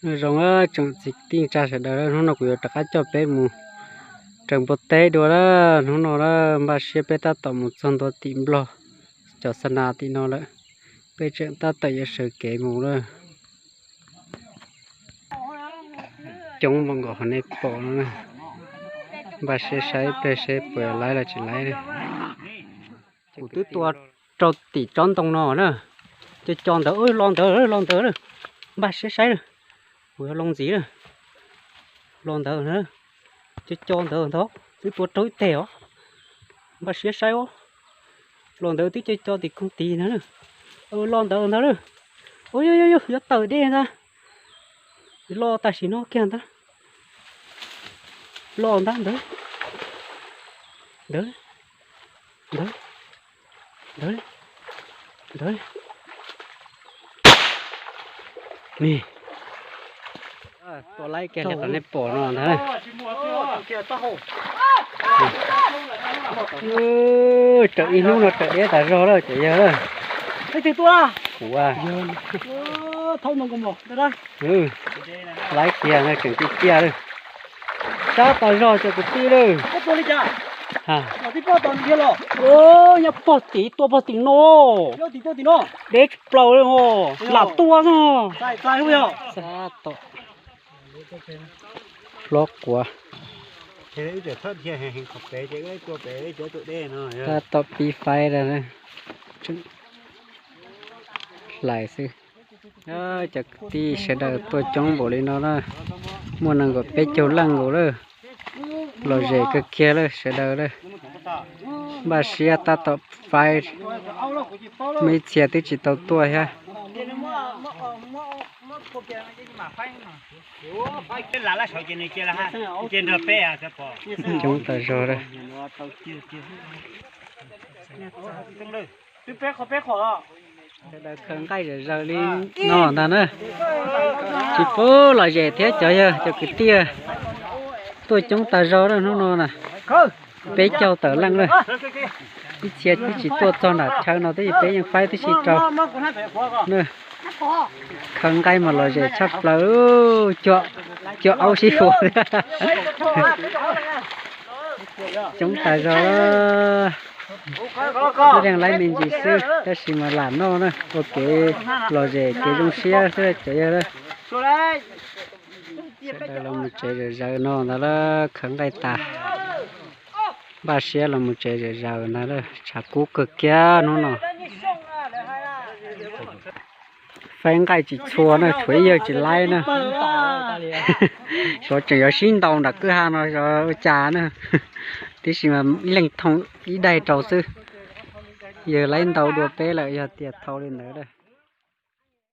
Nyob zoo tsoom txiv tij tsa sawv daws, hnub no kuv yuav rov qab coj peb mus raws npua teb dua lawm. Hnub no lawm npaj siab peb tab tom mus txog ntua tim Nplog cov xa nas tim no lawm. Peb tseem tab tom yuav sawv kev mus lawm. Coob npaum nkaus qhov nej pom no na. Npaj siab saib ib pliag seb puas yuav laib los tsis laib. Kuv twb tua rau tim tsob ntoo no na. Co co ntawd, los ntawd, los ntawd lawm. Npaj siab saib lawm. Kuv yuav loo ntxiv lawm. Los ntawd na. Co co ntawd ntag, twb tua rau ib teg os. Npaj siab saib os. Los ntawd twb co co tim koog tid ntag na. Los ntawd ntag lawm. Ua, yog, yog, yog, yuav tawm dej ntag. Los tam sim no kiag ntag. Los ntag ntawd. Ntawd, ntawd, ntawd, ntawd. Tua laib kiag li qhov nej pom no ntag. Raws ib hnub no raws deb tas zog lawm cov yawg lawm. Kuv, laib kiag no tseem ciaj ciaj lawm. Sab tas zog cov kwv tij lawm. Nyob pog tim, tua pog tim no. Deb tsis plaws li os, lam tua xwb. Hlob quav. Tab tom pib faib, hlais xwb. Cov kwv tij sawv daws tuaj coob npaum li no na, muaj nees nkaum peb caug leej nkaus lawm. Lom zem kawg kiag lawm sawv daws lawm. Npaj siab tab tom faib, muaj ib txhia twb tsis tau tuaj thiab. Coob tas zog. Sawv daws khaws nqaij zom zaws li no ntag na. Tsis pub lom zem thiab cov yawg cov kwv tij. Tuaj coob tas zog lawm hnub no na. Peb caug tawm leej lawm. Ib txhia twb tsis tuaj txog nram chaw no twb peb yeej faib tib si rau. Khaws nqaij mas lom zem tshaj plaws, cuag aub sib ua. Coob tas zog. Ib leeg laib me ntsis xwb tab sis mas lam noj na, ua kev lom zem kev zoo siab xwb cov yawg. Sawv daws los mus tsev zom zaws no ntag lawm, khaws nqaij tas. Npaj siab los mus tsev zom zaws ntag lawm, tshav kub kawg kiag hnub no. Faib nqaij tsis txhua na, tshuav ib yawg tsis laib na. Xyov tseem yuav sib ntaus nram kwj ha no xyov ua cas na. Tiam sis mas ib leeg thoo ib daim rau xwb. Yawg laib ntau dua peb lawm, yog tias thau li ntawd.